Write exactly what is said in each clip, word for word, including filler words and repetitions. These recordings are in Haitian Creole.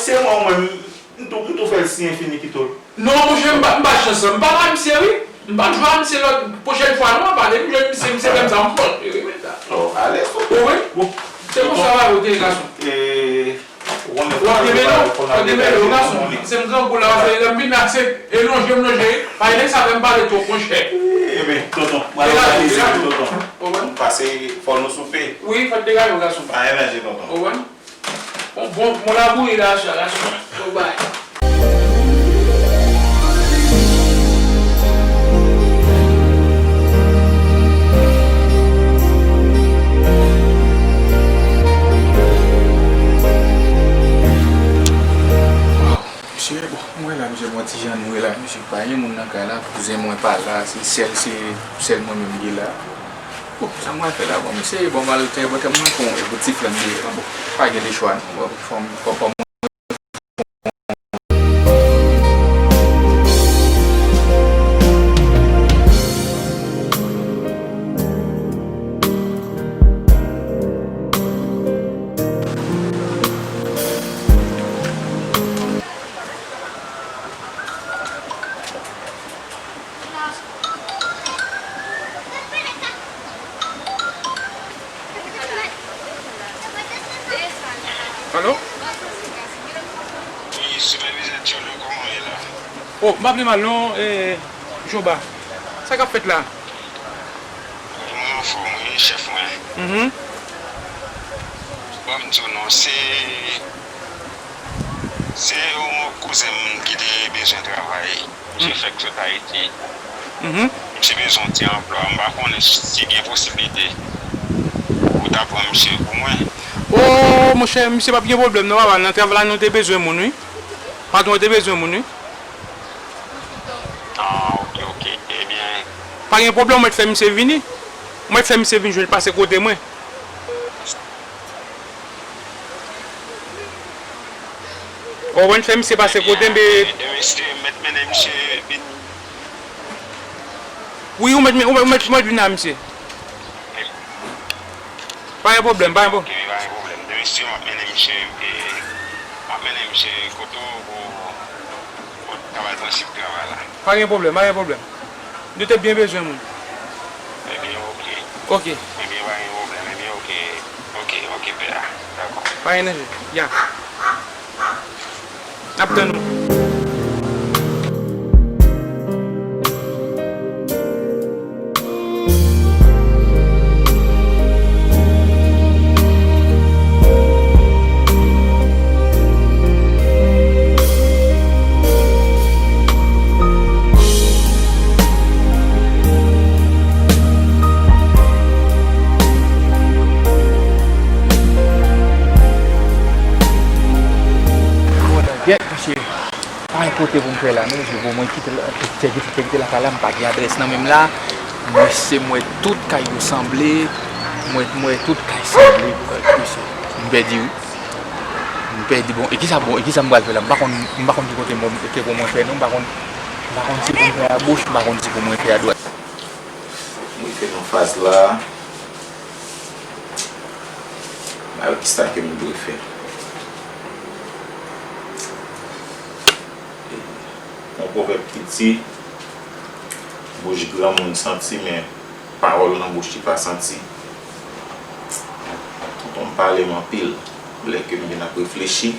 Se mwen, mwen, m tou, m tou fè l siyen finikito l. Non, monchè, m pa, m pa chans lan. M pa ba misye, wi. M pa jwe a misye lòt pwochèn fwa, non, m pa depi m jwenn misye, misye fè m sa, m fòse, wi, men sa. Oh, alèz, ok. Ou wè? Bon. Se konsa w ap te gason. E, w ap demele w, w ap demele w, gason. Se m grangou la, se lè m vin la, se e lonje m lonje, wi. Pa gen sa fè m pale twòp, monchè. Ebyen, tonton, m al òganize pou tonton. Ou wè? Pase, fò nou soupe. Wi, fò degaje w, gason. Pa enèji, tonton. Ou wè? Bon, bon, bon laboure la, sa, la, sa. Bon, bay. Misye, bon, mwen la, misye, bon, ti jan nou la, misye, pa gen moun nan kay la, kouzen mwen pa la, se sèl, se sèl mwen menm ki la. Bon, sa mwen fè la, bon, misye, bon, m al te, bon, te mwen kon, e, pou ti flann de, bon, pa gen de chwa, non, bon, fò m, fò, fò m Alo? Wi, sipèvizè Tcholo, kòman w ye la? O, m pa pi mal non, e, Joba. Sa k ap fèt la? Mwen anfòm, wi, chèf mwen. Mhm. Ban m di w non, se, se yon kouzen m ki te bezwen travay. Misye fèk sot Ayiti. Mhm. Misye bezwen yon ti anplwa. M pa konnen si gen posiblite pou w ta pran misye pou mwen. O, monchè, misye p ap gen pwoblèm non, papa. Nan travay la, nou te bezwen moun, wi. Patwon te bezwen moun, wi. Ah, ok, ok. Ebyen. Pa gen pwoblèm, mwen fè misye vini. Mwen fè misye vin jwenn pase kote mwen. Ou konprann, fè misye pase kote m, e, e, e, misye mèt mennen misye vin. Wi, ou mèt, ou mèt, ou mèt, ou mèt vin a misye. Pa gen pwoblèm, pa gen pwoblèm. Ok, pa gen pwoblèm. Demen si m ap mennen misye, e, m ap mennen misye kote w pou, pou travay prensip travay la. Pa gen pwoblèm, pa gen pwoblèm. Nou te byen bezwen moun. Ebyen, ok. Ok. Ebyen, pa gen pwoblèm. Ebyen, ok. Ok, ok, pè a. Dakò. Pa gen danje. Ya. N ap tann ou. Gèt, mesye, pa gen kote pou m fè la, non, mesye, pou mwen kite la, te, te, te kite lakay la, m pa gen adrès nan men m la. Mesye, m wè tout kay yo sanble, m wè, m wè tout kay sanble, mesye, m pèdi, wi. M pèdi, bon, e kisa, bon, e kisa m pral fè la? M pa konn, m pa konn ki kote mwen, kote pou mwen fè, non, m pa konn, m pa konn si pou mwen fè a goch, m pa konn si pou mwen fè a dwat. M rive nan faz la. Ba yo kisa ke m dwe fè. Yon pwovèb ki di, bouch granmoun santi, men pawòl nan bouch li pa santi. Tonton m pale m anpil. Lè ke m vin ap reflechi,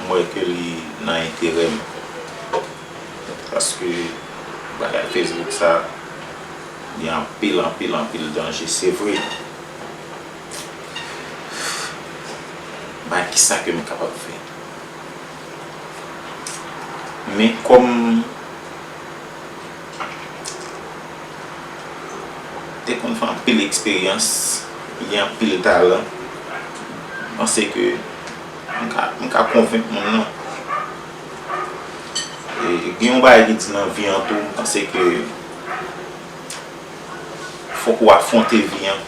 m wè ke li nan enterè m. Paske bagay Facebook sa, gen anpil, anpil, anpil danje, se vre. Bay kisa ke m kapab fè? Men kòm te konn fè anpil eksperyans, gen anpil talan, m panse ke m ka, m ka konvenk moun nan. E, gen yon bagay ki di nan vi an tou, m panse ke fòk ou afwonte vi an.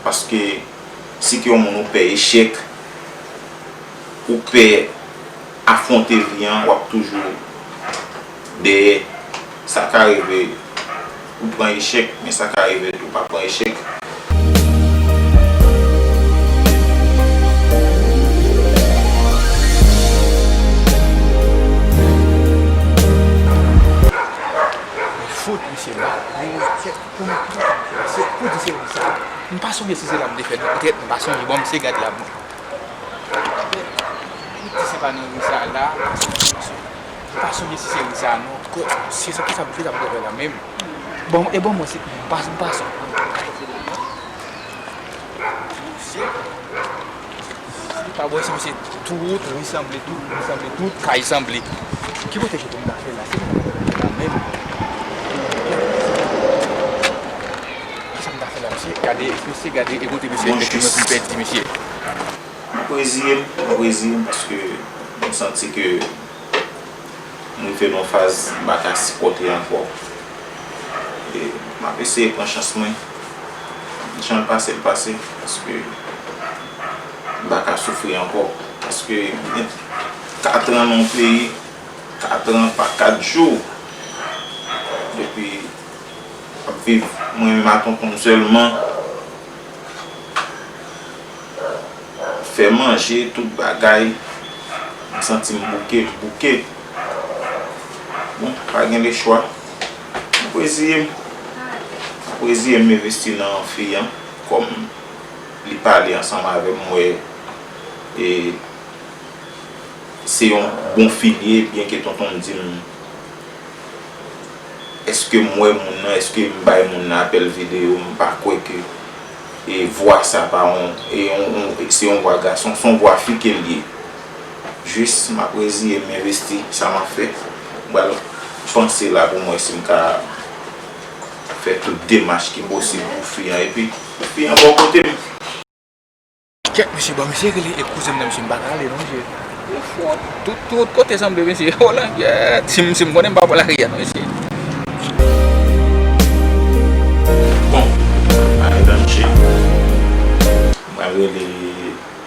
Paske si ke yon moun ou pè echèk, ou pè afwonte vi an, w ap toujou dèyè. Sa ka rive ou pran echèk, men sa ka rive tou ou pa pran echèk. Sonje si se la m te fèt, petèt m pa sonje, bon, misye gad la, bon. Ou di se pa nan ri sa la, m pa sonje si se ri sa non. Ko-, se sa, ki sa, ki sa m te fè la menm? Bon, e bon, mwen, se, m pa, m pa sonje. Misye, li pa bon, se misye, tout ri sanble, tout ri sanble, tout kay sanble. Ki kote ke pou m ta fè la? Se pou m ta fè la menm. Kisa m ta fè la, mesye? Gade, mesye, gade, e kote mesye mete mwen pou m pèdi, mesye. M ap reziye m, m ap reziye m, paske m santi ke m rive nan yon faz m pa ka sipòte ankò. E m ap eseye pran chans mwen. Jan l pase, l pase, paske m pa ka soufri ankò. Paske m gen katran nan yon peyi, katran pa kat jou. Epi, ap viv mwen menm a tonton m sèlman, fè manje, tout bagay, m santi m bouke, bouke. Bon, pa gen lechwa. M ap reziye m. M ap reziye m, m envesti nan fi an, kòm li pale ansanm avè m, m wè, e, se yon bon fi li ye, byenke tonton m di m, èske m wè moun nan, èske m bay moun nan apèl videyo, m pa kwè ke, e, vwa sa pa yon, e, yon, yon, se yon vwa gason, se yon vwa fi ke l ye. Jis, m ap reziye m, m envesti sa m ap fè. M pral panse la pou m wè si m ka fè tout demach ki posib pou fi an, epi fi an bò kote m. Kèt, mesye, bon, mesye rele e kouzen m nan, mesye, m pa ka ale non, mesye. Ou fou, tout, tout kote sanble, mesye. O la, kèt, si m, si m konnen m pa pral lari a non, mesye. Bon, pa gen danje. M pral rele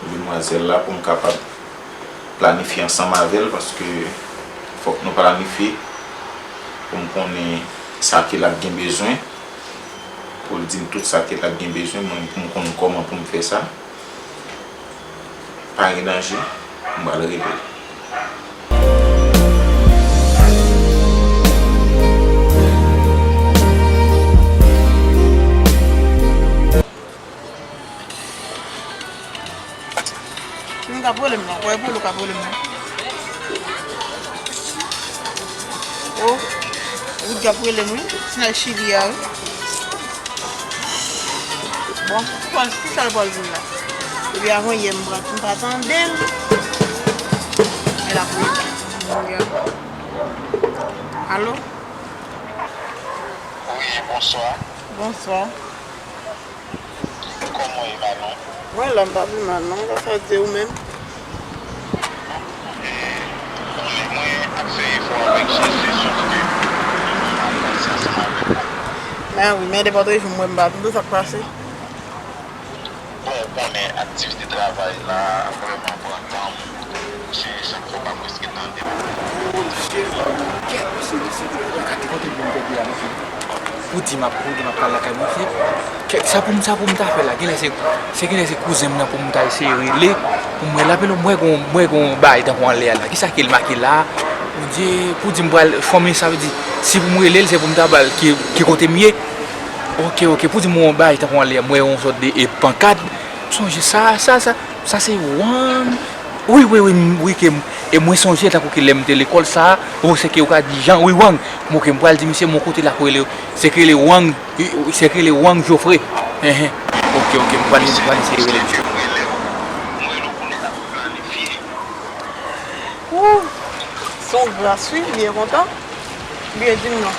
demwazèl la pou m kapab planifye ansanm avè l, paske fòk nou planifye pou m konnen sa ke l ap gen bezwen, pou l di m tout sa ke l ap gen bezwen, mwen pou m konn kòman pou m fè sa. Pa gen danje, m pral rele l. Moun k ap rele m nan, kwè pou ou k ap rele m nan. O, ou di ap rele m, wi. Ti nèg Chili a, wi. Bon, ki pral, ki sa l pral di m la? Epi avan yè m pa, m pa tande l. Men l ap rele. Alo? Wi, bonswa. Bonswa. Kòman w ye, Manon? Mwen la, m pa pi mal non, sa sa di ou menm? Konnen mwen ap fè efò avèk Jezi, sòf ke m ap avanse ansanm avèk ou. Men wi, men depi lòt jou m wè m pa tande sa k pase. Bon, ou konnen aktivite travay la vrèman pran tan m. Se sa k fè w pa prèske tande m. Mesye, kèt, mesye, mesye, gade kote m vin pèdi la, mesye. Pou di m ap, pou di m ap pale lakay mwen, mesye. Kèt, sa pou m, sa pou m ta fè la? Genlè se, se genlè se kouzen m nan pou m ta eseye rele, pou m rele apèl, mwen gon, mwen gon bagay tankou anlè a la. Kisa ke l make la? Bondye, pou di m pral fòme, sa vle di, si pou m rele l, se pou m ta ba l ki, ki kote m ye. Oke, oke, pou di m gon bagay tankou anlè a, mwen yon sòt de, e, pankad. M sonje sa, sa, sa, sa se Wang. Wi, wi, wi, m, wi, ke m, e mwen sonje tankou ke lè m te lekòl sa, o, se ke yo ka di Jan, wi, Wang. M, oke, m pral di misye, m, kote la, ko rele, se ke rele Wang, se ke rele Wang Jofre. Enhen. Oke, oke, m pral, m pral eseye rele misye. Ou, se yon gras wi, m byen kontan. Byen di m non.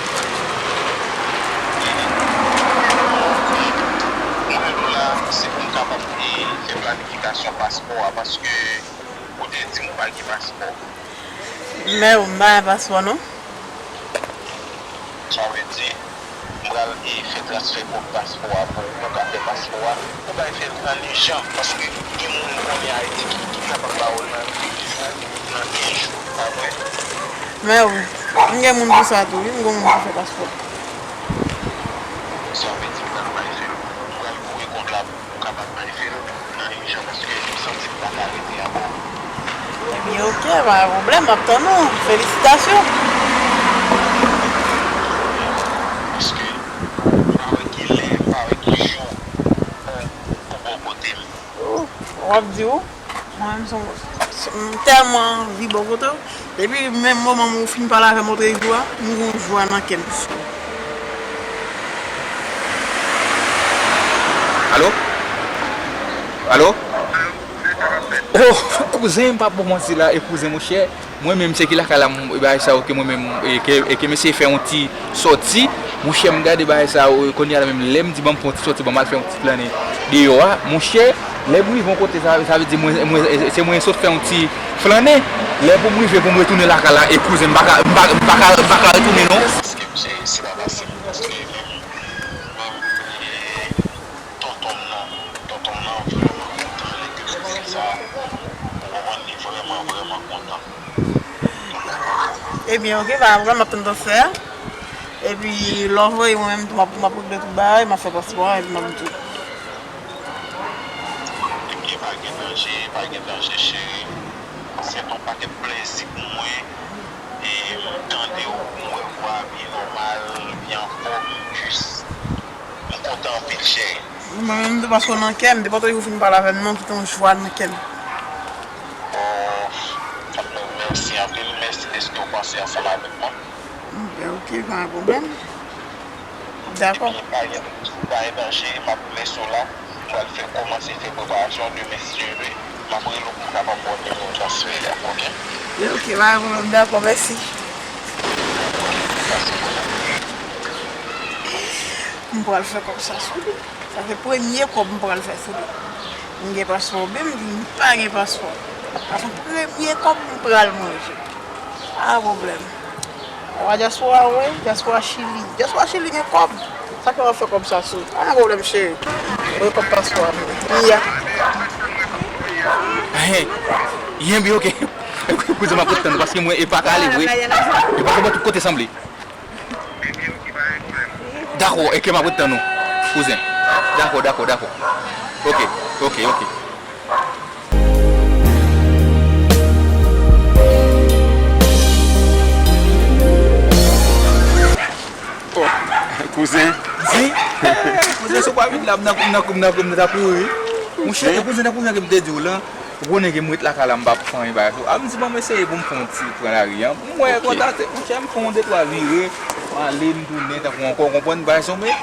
Mwen la, se pou m kapab fè planifikasyon paspò a, paske ou te di m ou pa gen paspò. Men ou m pa gen paspò non. Sa vle di, m pral, e, fè transfè kòb paspò a pou ou, pou w ka fè paspò a. Ou bay fè l an ijan, paske gen moun m konnen Ayiti ki, ki kapab ba w l nan de jou, nan kenz jou, pa vre? Men wi, m gen moun pou sa tou, wi, m gen moun pou fè paspò. Sa vle di m pral bay fè l, m pral voye kòb la pou ou kapab bay fè l nan ijan, paske m santi m pa ka rete ankò. Ebyen, oke, pa gen pwoblèm, m ap tann ou. Felisitasyon. Paske m pa wè ki lè, m pa wè ki jou, bon, W ap di w, mwen menm se yon, se, m tèlman anvi bò kote w. Depi menm moman m ou fin pale avè m otrejou a, m gen yon jwa nan kè m. Alo? Alo? Oh, kouzen, m p ap ba w manti la, e kouzen, monchè, mwen menm, se ki lakay la, m, bagay sa yo ke mwen menm, e ke, e ke m eseye fè yon ti sòti, monchè, m gade bagay sa yo, kounye a la menm, lè m di ban m fè yon ti sòti, ban m al fè yon ti flannen deyò a, monchè, lè m rive yon kote, sa, sa vle di mwen, mwen, se mwen sot fè yon ti flannen, lè pou m rive, pou m retounen lakay la, e kouzen, m pa ka, m pa, m pa ka, m pa ka retounen non. Èske m se, se pa fasil, paske menm, menm, e, tonton m nan, tonton m nan vrèman kontan lè ke m di l sa, ou konprann, li vrèman, vrèman kontan. Ebyen, oke, pa gen pwoblèm, m ap tann transfè a. Epi, lè w voye, mwen menm tou, m ap, m ap regle tout bagay, m ap fè paspò a, epi m ap di w. Ebyen, pa gen danje, pa gen danje, cheri. Se t on pakèt plezi pou mwen. E m tande w, m wè vwa a byen nòmal, byen anfòm, jis. M kontan anpil, cheri. Mwen menm tou, paske w nan kè m, depi w fin pale avè m non, kite yon jwa nan kè m. Oh, mèsi anpil, mèsi dèske w panse ansanm avèk mwen. Oke, oke, pa gen pwoblèm. Dakò. Ebyen, pa gen, pa gen danje, m ap mete w la. M pral fè, kòmanse fè preparasyon, demen si Dye vle, m ap rele w pou m kapab ba w nimewo transfè a, oke? Oke, pa gen pwoblèm, dakò, mèsi. M pral fè kòb sa sou li. Sa se premye kòb m pral fè sou li. M gen paspò, men m di m pa gen paspò. Sa se premye kòb m pral manje. Pa gen pwoblèm. Ou pa dyaspora, wi, dyaspora Chili. Dyaspora Chili gen kòb. Sa fè w ap fè kòb sa sou. Pa gen pwoblèm, cheri. Mwen kòb paspò a, mwen. Iya. Hen. Yen bi, oke. Kouzen, m ap ret tann ou, paske mwen, e pa ka ale vre. E pa ka bò tout kote sanble. Dakò, oke, m ap ret tann ou, kouzen. Dakò, dakò, dakò. Oke, oke, oke. Oh, kouzen. Di? Kouzen, se pa vin la, m nan, m nan, m nan, m nan ta kouri. Monchè, e kouzen, nan kouzen ke m te di w lan. Ou konnen ke m ret lakay la, m p ap fè anyen bagay sa. A, m di, bon, m eseye pou m fè yon ti pran lari an. M wè konsa, monchè, m fè yon de twa vire, m ale, m tounen, tankou ankò, w konprann, bagay sa, men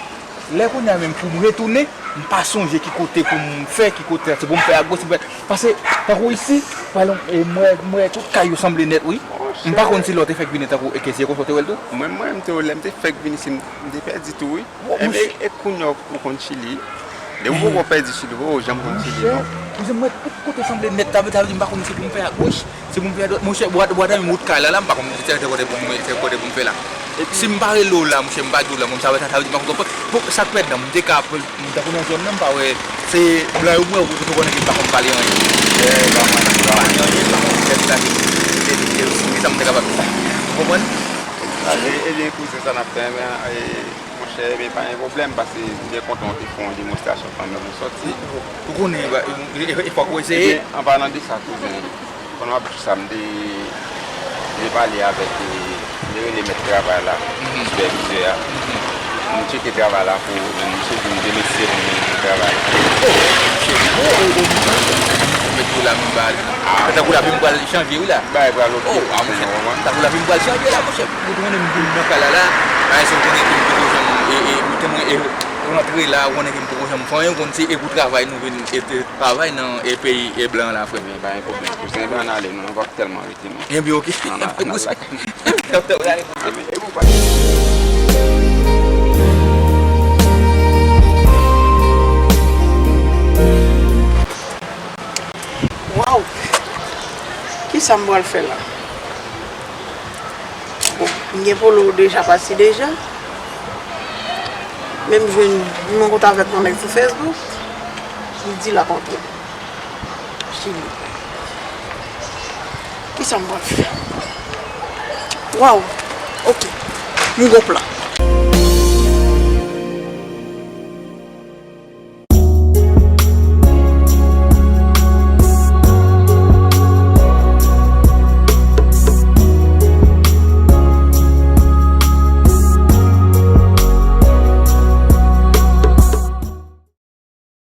lè kounye a menm pou m retounen, m pa sonje ki kote pou m fè, ki kote se pou m fè agoch, pou m fè, paske, tankou isi, pa lon, e, m wè, m wè tout kay yo sanble nèt, wi. M pa konn si lè w te fèk vini tankou, e ke se konsa w te wè l tou. Mwen, mwen, m te, lè m te fèk vini, si m, m te pèdi tou, wi. Enben, e kounye a ou konn Chili? Depi ou poko pèdi Chili, ou poko janm konn Chili, non. Monchè, mwen, tout kote sanble nèt, sa vle, sa vle di m pa konn si pou m fè agoch, si pou m fè adwat. Monchè, bwat, bwat, menm wout kay la, la, m pa konn se kote pou m, se kote pou m fè la. Si m pa rele w la, monchè, m pa di w la, monchè, sa vle, sa vle di m pa konn. Bon, sa k fè dan, m te ka, m tankou nan zòn nan, m pa wè, se blan yo m wè, ou konnen ke m pa konn pale anyen. M pa konn pale anyen, m pa konn fè sa, se, se, se, se sa m te kapab fè. Ou konprann? Ebyen, kouzen, sa n ap fè, men, e, Monchè, men pa gen pwoblèm, paske m byen kontan w te fè yon demonstrasyon pandan nou sòti. Ou konnen, e, e, e, fòk ou eseye. Ebyen, an palan de sa, kouzen, pandan w ap di sa, m te, m te pale avèk, e, m te rele mèt travay la, sipèvizè a. M tcheke travay la pou ou, men misye di m remèsye m pou travay la. Oh, monchè, oh, oh, oh, monchè. Mèt pou la, m ba, tankou lavi m pral chanje, wi, la. Bagay pral oke. Oh, a, monchè, tankou lavi m pral chanje, la, monchè. Ou konnen m vin nan kay la, la, bagay sa ou konnen ke m poko janm, e, e, ou konnen, e, rantre la, ou konnen ke m poko janm fè anyen, ou konnen se e pou travay nou vin, e, e, travay nan, e, peyi, e, blan la, frè m. Men pa gen pwoblèm, kouzen, ann ale, non, nou p ap tèlman rete, non. Enben, oke. Ann ale, ann ale. Waw! Kisa m pral fè la? Bon, m gen polo deja pase deja. Men m jwenn, m nan kontak avèk yon nèg sou Facebook. Li di l ap antre. Chili. Kisa m pral fè? Waw! Oke. M gon plan.